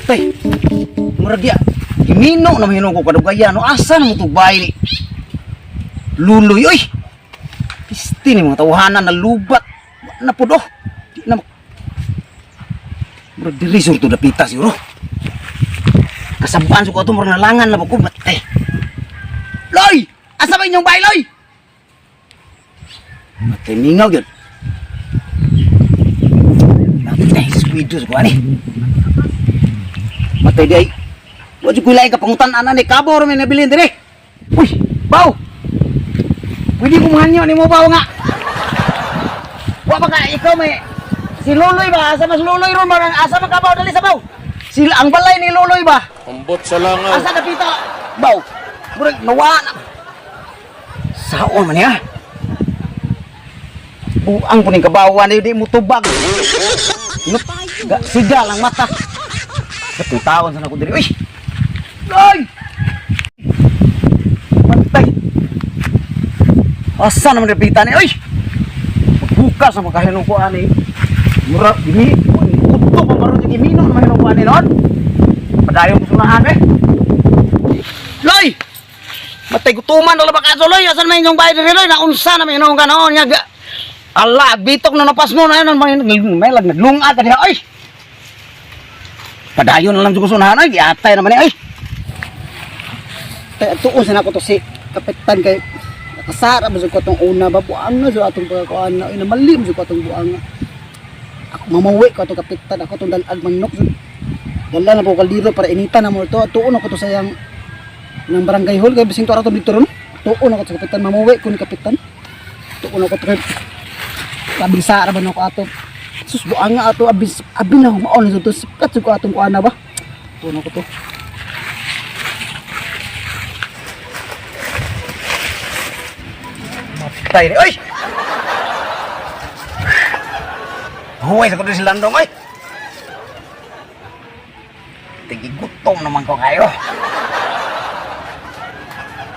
Tay, murag ya. Gimino na mahinong ko kadugayan. No, asa na mo tubay ni? Luloy, oy! Pisti ni mga tawhanan na lubat. Wa na po do. Di na murag diri sur to dapita siguro. Kasabaan sa ko ato murag nalangan na ba ko batay. Loy! Asa ba inyong bahay, Loy? Matay mingaw yun. Matay, squid ko ani. Matay di ay. Wa jud ko lain kapangutan ana ni kabor may nabilin dire. Uy, baw. Pwede ko mahanyo ni mo baw nga. Wa ba ka ikaw may si Luloy ba? Asa mas Luloy ron ba? Asa man ka baw dali sa baw? Si ang balay ni Luloy ba? Ambot sa langaw. Asa dapita? Baw. Murag nawa na. Saon man niya? Buang ko ning kabawan di mo tubag. Inot, siga lang mata. Katong sa nako diri. Uy! Ay! Matay. Asa naman dapita ni? Uy! Bukas na makahinong ko ani. Mura gini, kuto pa maron yung imino na mahinong ko ani noon. Padayon ko sunahan eh. Loy! Matay gutuman na ba kaso loy? Asan man inyong bahay diri loy? Naunsa na may inyong ganoon nga. Ala, bitok na napas mo na yun. May lag naglungag ka diha. Ay! Padayon na lang sa sunahan ay. Giatay naman eh. Ay! Tay tuon sa nako to si kapitan kay nakasara mo ko atong una ba buang na jud atong pagkakuan na ina mali mo jud ko atong buang. Ako mamawi ko atong kapitan ako atong dalag manok jud. Dala na po kaldero para inita na mo to. Tuon ako to sa iyang ng barangay hall kay bising to ato dito ron. Tuon ako to sa kapitan mamawi ko ni kapitan. Tuon ako to kay kabisara ba nako ato. Sus buang nga ato abis abi na maon na to sikat jud ko atong kuan na ba. Tuon ako to. Matay ni. Ay! Huway sa ko si Landong ay. Tigigutom naman ko kayo.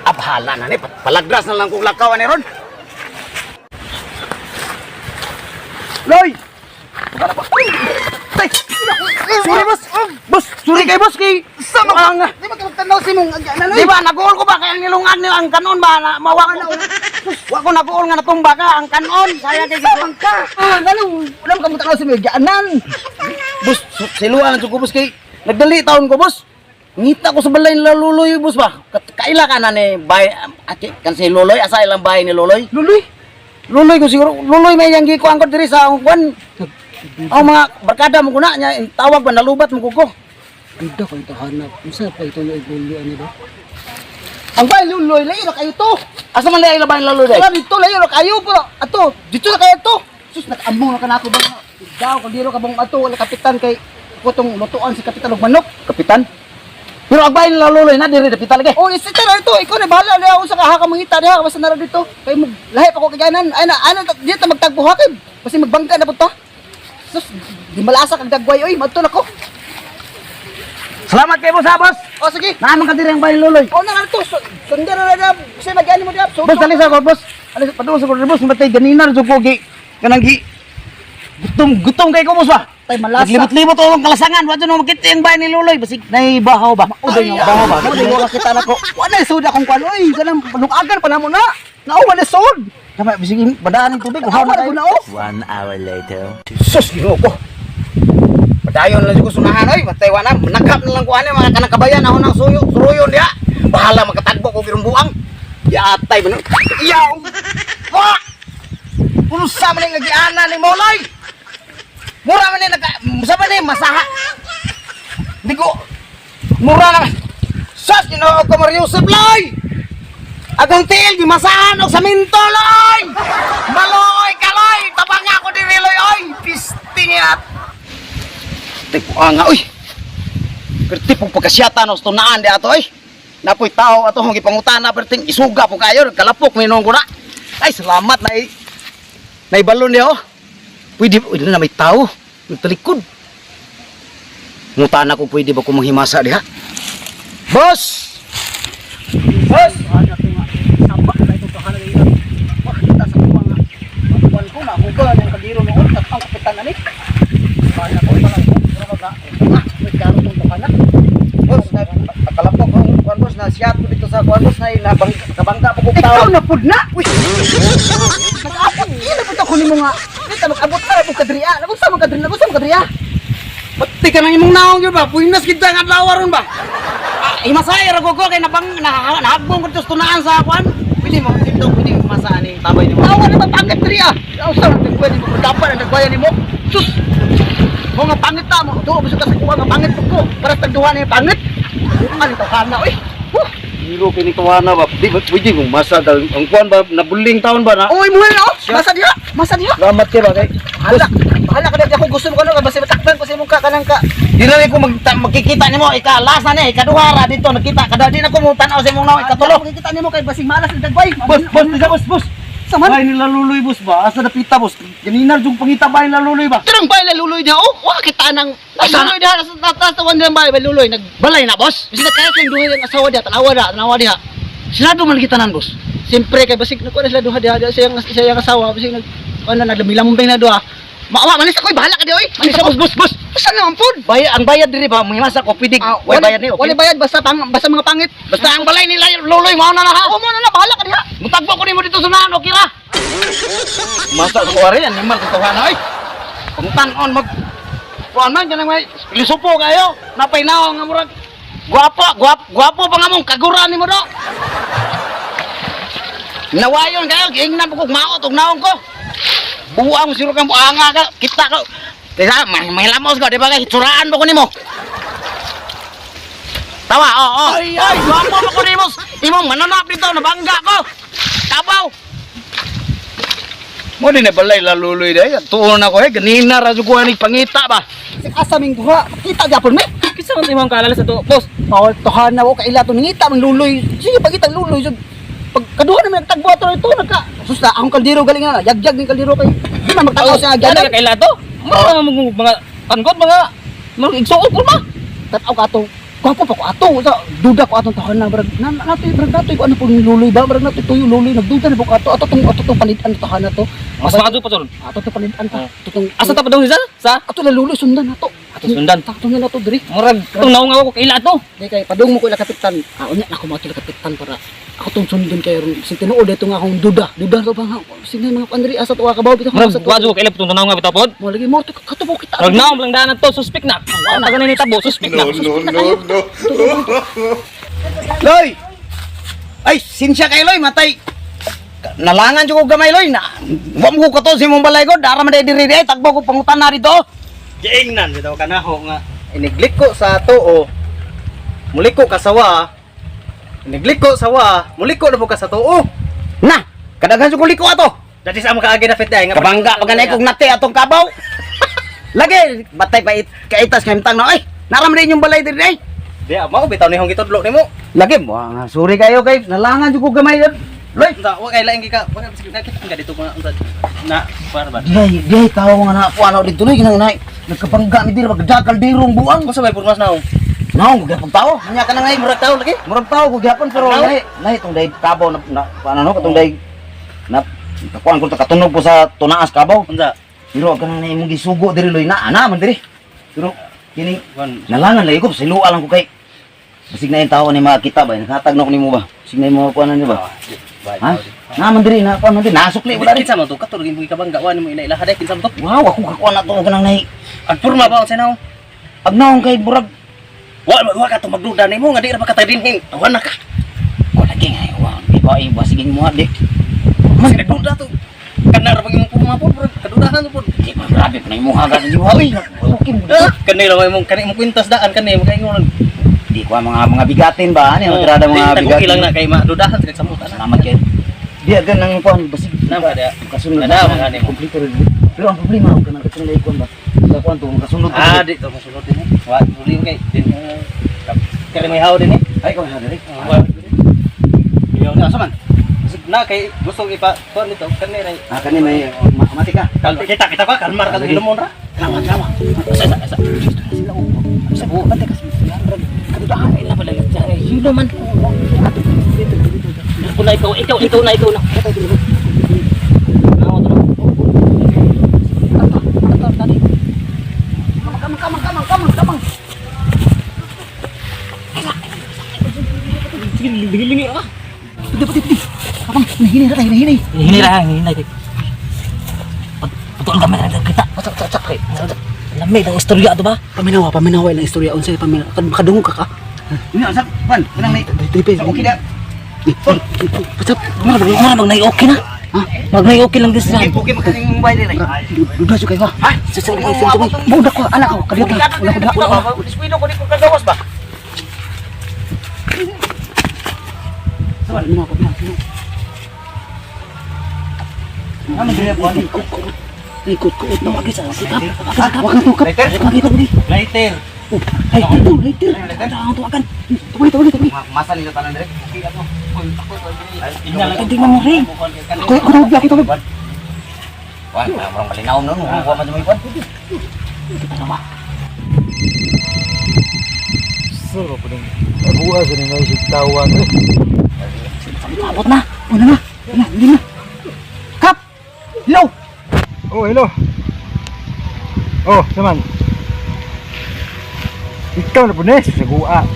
Abhala na ni. Palagras na lang kong lakawan ni Ron. Loy! Tay! Sorry, boss! Boss, sorry kay boss kay Sama ang Di ba ka magtanaw si mong ano? Di ba naguol ko ba kay ang nilungag nila ang kanon ba na mawa ko. Wa ko naguol nga natumba ka ang kanon. Saya kay Samang ka. Ah, ganun. Wala mo ka magtanaw si mong gaanan. Boss, siluan ang ko boss kay nagdali taon ko boss. Ngita ko sa balay nila Luloy boss ba. Kaila ka na ni bay aki kan si Luloy asa ilang bahay ni Luloy? Luloy. Luloy ko siguro Luloy may yang gikuan ko diri sa kwan. Ang mga barkada mo kuna niya tawag ba nalubat mo ko. Bida ko ito hanap. Unsa pa ito yung luloy ani ba? Ang bay luloy layo na kayo to. Asa man dai ilang bahay nila Luloy? Wala dito layo na kayo pero ato dito na kayo to. Sus nakaamong na kanako ba? Daw kaldero ka bang ato wala kapitan kay ako tong lutuan si kapitan og manok. Kapitan. Pero ang bahay nila Luloy na diri dapitan lagi. Oh, isita na ito. Ikaw na bahala niya. Unsa ka ha ka mangita diha basta nara dito. Kay mo lahi pa ko kaganan. Ay na ano dito magtagbo ha kay basta magbangka na pud ta. Sus, di malasa kag dagway oy, madto na ko. Salamat kay boss ha, boss. Oh, sige. Naaman ka diri ang bahay ni Luloy. Oh, na to. Sundan na na. Kasi mag-ani mo diha. Boss, dali sa ko, boss. Alis, paduol sa ko, boss. Matay, ganina, rin ko, gi. Kanang gi. Gutom, gutom kay ko, boss ba? Tay malasa. Naglibot-libot ako ng kalasangan. Wa dyan, makita yung bahay ni Luloy. Basig, naibahaw ba? Ay, Bahaw ba? Mo di ko kita nako. Wala sud akong kuan oy. Kanang lukagan pa namo na. Nao wala sud. Tama, bisig, badaan ng tubig. Uhaw na Ako kayo. na oh. 1 hour later. Sus, ginoo ko. Padayon lang ko sunahan, oy. Matay, wala. Manakap na lang ko, ano, mga kanang kabayan. Ako nang suyo, suruyon diha. Bahala, makatagbo ko, birong buang. Yatay, man. Iyaw! Wa! Unsa man yung nagiana ni Moloy? Mura man yung nagka... Unsa man yung masaha? Digo, mura na. Sus, ginoo ko, Mariusip, loy! Agong tiil, gimasahan og saminto, loy! Maloy ka, loy! Tabang nga ako diri, loy, oy! Pisti niya! Tipo nga, oy! Pero tipong pagkasyata no, tunaan di ato, oy! Napoy tao ato, hong ipangutana, pero ting isuga po kayo, kalapok, may ko na. Ay, salamat na naibalon niya, oh. Pwede, pwede na may tao, nagtalikod. Ngutana ko pwede ba ko manghimasa diha? Boss! Boss! Ana to nga. Saba na ito to hanap ina. Makita sa kuha nga. Kuan ko na ako ba ang kaldero noon at ang kapitan ani. Ana ko pa lang. Nag-shot ko dito sa kuan, boss, na kabangga po kong tao. Ikaw na pud na. Uy. Nag-abot ina pud ako nimo nga. Dito mag-abot na pud kadriya. Nagunsa man kadriya, nagunsa man kadriya. Pati ka nang imong naong yun ba? Puinas kita nga adlaw ron ba? Ah, himasay ra ko ko kay nabang nahagbong ko dito sa tunaan sa kuan. Pwede mo dito, pwede mo masaan ni tabay nimo. Tawa na ba pangit diriya? Unsa man tagbuhay nimo? Dapat ang nagbayan nimo. Sus. Mo nga pangit ta mo. Duo bisag ka sa kuha nga pangit pud ko. Para tagduha ni pangit. Ano to kana oy. Huh. Hiro kini tuwana ba? Di ba pwede mo masa dal ang kuan ba nabuling taon ba na? Oy, muhal na oh. Masa diha? Masa diha? Salamat kay ba kay. Hala. Bahala ka na ako gusto mo kano basta matakpan ko sa imong ka kanang ka. Di na rin ko magkikita nimo ika last na ni ikaduha ra dito nakita kada di na ko mo tan-aw sa imong naong ikatulo. Makikita nimo kay basing malas ang dagway. Boss, boss, boss, boss, boss. Saman. Bay nila luloy, boss ba? Asa napita, boss? Ganina jung pangita bay nila luloy ba? Tirang bay luloy diha oh. Wa kita nang Asa na? luloy diha nasa taas tawan diha bay luloy nag Balay na, boss. bisag kaya kay duha ang asawa diha tanawa diha tanawa diha. Sinado man kita nan, boss. Siyempre kay basig nagkuha na sila duha diha diha siyang asawa basig nag kuha na naglamilambing na duha. Maawa manis ako bahala ka di oy. Manis ako, boss, boss. Asa naman pod? Bay ang bayad diri ba mangimasa ko pwede Ah, way bayad ni, okay? Wala bayad basta pang basta mga pangit. Basta ang balay nila luloy mao na na ha. Oo mo na na bahala ka diha. Mutagbo ko nimo dito sa naan, okay ra? Masa ko ari animal ko tawana oy. Pangutan-on mag kuan man kanang may lisupo kayo. Napay naong nga murag guwapo, guwapo, guwapo pa nga mong kagura nimo do. Nawayon kayo, giingnan po kog maot og naong ko. Buang siro kang buanga ka, kita ka. Kaya may may lamos ko, di ba kay hitsuraan ba ko nimo? Tawa, oo, oh, oh. Ay, ay, guwapo pa ko nimo. Imong mananap dito, nabangga ko. Kabaw. Mo din na balay laluloy day. Tuon ako eh, ganina ra jud ko ani pangita ba. Basig asa ming duha. Kita gyapon me. Kinsa man imong kaalala sa to, boss? Bawal tohan na ko kaila to nangita man luloy. Sige pagita luloy jud. Pag kaduha na man nagtagbo ato ito nagka sus na akong kaldero galing na yagyag ning kaldero kay di man magtakaw sa Ano agyagan. ka kaila to? Mga mga tangkot mga mga igsuot ko ma. Tanaw ka ato. Gwapo pa ko ato. Sa duda ko atong tahan na barag na nato barag nato ko ano po ni luloy ba barag nato tuyo luloy nagduda na po ko ato ato tong palitan tahan na to. Mas makadto pa tol. Ato tong palitan ta. Ato tong Asa ta pa daw siya? Sa ato na luloy sundan nato. Ato sundan. Ato na nato diri. Murag tong naong ako kaila to. Di kay padung mo ko ila kapitan. Ah unya na ako mo ato ila kapitan para ako tong sundon kay ron si tinuod dito nga akong duda. Duda to pa nga. Sige mga pandiri asa to ka bawo bitaw Murag sa to. wa ko kaila tong naong nga bitaw pod. Mo lagi mo to kato po kita. Murag naong lang daan to suspect na. Wala ka na ni tabo, suspect na. No, no, no, no. Loy! Ay, sinsya kay Loy, matay. Nalangan jud ko gamay Loy na. Wa mo ko kato sa imong balay ko, dara man diri diri tagbo ko pangutan na dito. Giingnan bitaw kanaho nga inigliko sa tuo. Muliko ka sa wa. Inigliko sa wa, muliko na po ka sa tuo. Na, kadaghan jud ko liko ato. Dati sa amo kaagi na fit ay nga. Kabangga pa ganay kog nate atong kabaw. Lagi, batay pa kaitas kay imtang na. Ay, naram rin yung balay diri ay. Di mao bitaw ni hong gitudlo nimo. Lagi mo, ah, sorry kayo kay nalangan jud ko gamay. Loy, Unta wa kay laing gika, wa kay kita nga dito mga unta na para ba. Diyay, diyay tao nga na po ano dito Loy, kinang nay. Nagkabangga mi diri magdakal dirong buang. Unsa may purmas naong? Naong ko gyapon tao. Nya ka na ngay Murag tao lagi. Murag tao ko gyapon pero Tao? lahi lahi tong dahil kabaw na, na ano no katong dahil na kakuan ko ta katunog po sa tunaas kabaw. Unsa? Pero kanang na imong gisugo diri Loy na ana man diri. Pero kini Wan nalangan lagi ko silua lang ko kay basig na yung tao ni makita ba naghatag na ko nimo ba. Basig na yung mga kuanan niyo ba. Ha? Naman diri na kuan man diri nasukli wala Wala rin. kinsa man to katulog imong gikabangga wa nimo ina ilaha dai kinsa man to. Wow, ako kakuan na to kanang nahi. Ang purma ba unsa naong? Agnaon kay murag Wa wa ka to magduda nimo nga di ra pa ka dinhin. Tawan na ka. ko lagi nga wow, di ba iba sige mo di. Mas nagduda to. Kana ra pag imong purma po, kadudahan po. Di ba grabe pa na imong haga sa jiwa oy. Okay mo. Ah, kanila lang imong kani imong kwintas daan kani mo kay ngonon. Di ko ang mga bigatin ba ani mga tirada mga bigatin. lang na kay madudahan sa samot ana. Salamat kay. Di agad nang kuan basig Na ba dia? kasunod Na, mga ani mo. Kompleto rin. Pero ang problema ang kanang katong kuan ba. Sa kuan to kasunod to. Ah, di to masunod din. Eh. Wa duli kay din. Kay may haw din eh. Ay ko ha diri. Wa. Yo na man. Na kay gusto ipa kuan nito kani ray. Ah kani may mati ka. Kalma kita kita ka kalmar ka ilumon ra. Kalma kalma. Asa asa asa. Sila oh. Sa buo bantay kasi sila barag kadudahan Kaila pala hilo man. Ato dito dito. Ako na ikaw, ikaw, ikaw na, ikaw na. Ato dito. Naong to. Ato ato tani. Kamang kamang kamang kamang kamang. Sige Lingi ka. Pwede, pwede, pwede. Kapang, hinahinay na tayo, hinahinay. Hinay ra, hinay. Patuan kami na kita. What's up, what's up, kay? Lamay ang istorya ato ba? Paminawa, paminawa ilang istorya. Unsay, paminawa. Kadungog ka ka. Ini unsa pan? Kunang ni. Tripe. Okay na. What's up? Mura bang mura bang okay na? Ha? Mag okay lang this Okay, okay makaning mobile dire. Duda jud kayo ha. Ha? Sa sa sa Mauda ko, anak ko, kadiyot na. Wala ko da. Diskwino ko di ko kagawas ba? Paminawa, paminawa. Ano dire po? Ikot ko, na wagi sa sikap. Wag na tukap. Lighter? Wag ito, wag. Lighter. Oh, lighter to, lighter. Ang tuwagan. Tuwagi, tuwagi, tuwagi. Masa nila tanan dire. Okay ako. Hindi mo rin. Ako, ako tawag, ako tawag. Wan, parang malinaw nun. Wa man mo ikuan. Sir, pa ning abuha sa ning isip tawan eh. Abot na. Una na, una, hindi na. Kap! Hello! Oh, hello. Oh, saman. Ikaw na po ni sa guwa.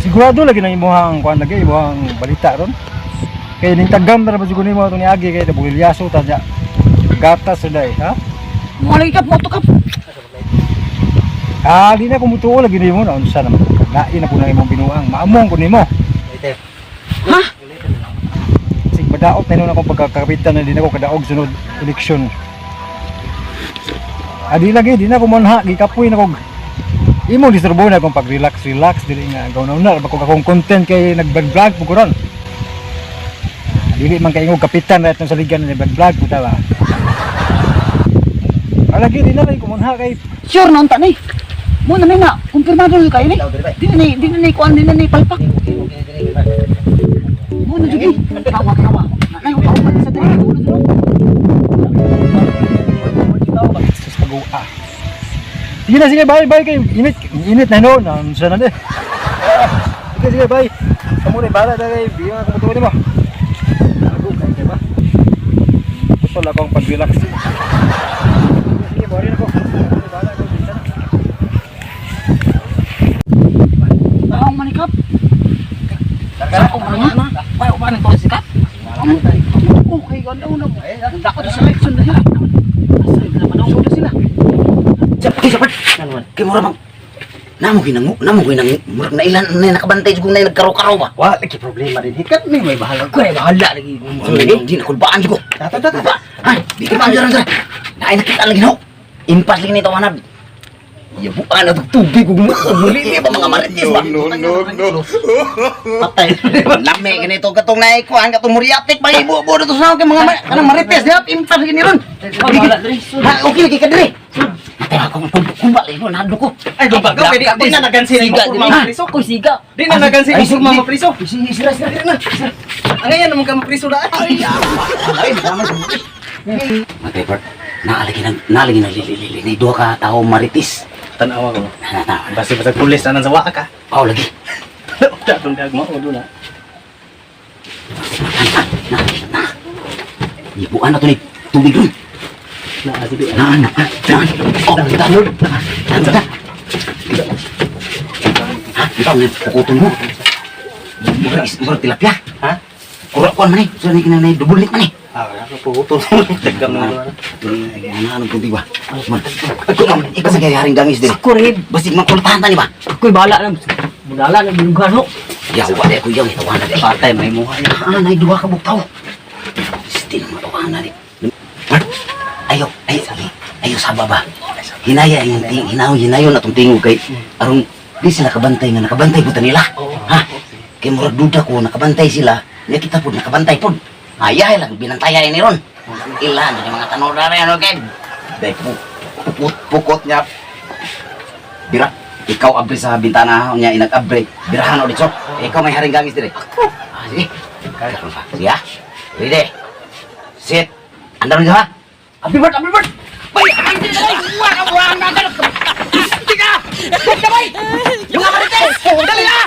Sigurado lagi nang imuhang kuan lagi imuhang balita ron. Kay ning tagam na ba siguro nimo atong niagi kay nabulilyaso ta nya. Gatas sa day, ha? Mo lagi kap, moto kap. Ah, di na kumutuo lagi nimo na unsa naman. Lain na po nang imong binuang. Maamong ko nimo. Lighter. Ha? Sig madaot na nun akong pagkakapitan na di na ko kadaog sunod eleksyon. Adi lagi di na ko manha gikapoy na kog imong disturbo na akong pag-relax relax dili nga gawnaw na ba kog akong content kay nag-vlog po ko ron. Ah, dili man kay ingog kapitan ra itong saligan na nag-vlog po ta ba. Ah, lagi di na lagi ko manha kay Sure na unta ni. Mo na ni nga, kumpirmado na kayo ni. Di na ni, di na ni kuan, di na ni palpak. Mo na jud ni. Tawa tawa. Nay, upa sa diri ulo diri. sus pag-ua. Sige na, sige, bye, bye kay init, init na noon. Ang na ni. Ah, sige, sige, bye. Kamu na bala na kay biyo na kumutuo nimo. Ako kay kay ba. Putol akong pag-relax. Sige, bari na ko. Bala ko bisa na. Taong man ni kap. Karga. Ako man na. Ay, upanin to si Kap. Okay, ganda una mo. Dako sa election na sila. Asa sila. Kay sapat. Kay mura bang namo ginangu, namo ginangu. Murag na ilan na nakabantay jud na nagkaro-karo ba. Wa lagi problema din. Hikat ni may bahala. Ko ay bahala lagi. Hindi na kulbaan jud ko. Tata tata. Kulba. Ha, di ka ba dyan dyan. Naay nakita lagi no. Impas lagi ni tawanan. Yabuan na tubig ug mulili pa mga marites ba. No, no, no. Patay. Lame ganito katong naikuan katong muriatik pa ibubo dito sa kay mga kanang marites diha impas lagi ni ron. Bahala diri. Ha, okay lagi ka diri. Matay ako kumba lagi no nado ko. Ay, dumba ka di di na nagansi ni Siga mo diri. mga priso. Ko siga. Di na nagansi Ay, ni mga priso. Sige, sira sira diri na. Ang ngayon naman ka mapriso daan. Ay, naman. Matay part. Naalagi nag naalagi naglilili ni duha ka tawo marites. Tanawa ko. Na na. Basta basta pulis anan sa wa ka. Pao lagi. Udah dong dag mo na. Na na. Ibuan na to ni tubig ron. Na sige. Na na na. Oh, kita na. Na na. Ha, ikaw nga pukuton mo. Murag murag tilapia. Ha? Kurak kuan man eh. So ni kinanay dubulik man eh. Ah, wala ko putol. Dagam na naman. Ano anong tubig ba? Man. Ikaw ikaw sa kaya haring dangis diri. Ako rin. Basig makultahan ta ni ba? Ako'y bahala na. Mudala na binugan ho. Yawa di ako yaw itawanan di. Patay may muha. Ah, nay duha ka buktaw. Still matawanan di. Bart, ayo, ay, ayo sa baba. Hinaya yung ting, hinaw, hinayo na tong tingog kay arong di sila kabantay nga nakabantay po ta nila. Ha? Kay murag duda ko nakabantay sila, nya kita pud nakabantay pud. Ayahay lang binantaya ni ron. Ilan yung mga tanong na rin, okay? Dahil pukot, pukot niya. Bira, ikaw abre sa bintana niya inag-abre. Birahan o dito. Ikaw may haring gangis dire. Ako. Ah, sige. Karon pa. Sige ah. Ready. Sit. Andar mo ha. Happy birthday, happy birthday. Bay, ay, ay, ay, wala, wala, wala, Tiga! Tiga, bay! Mga marites! Dali na!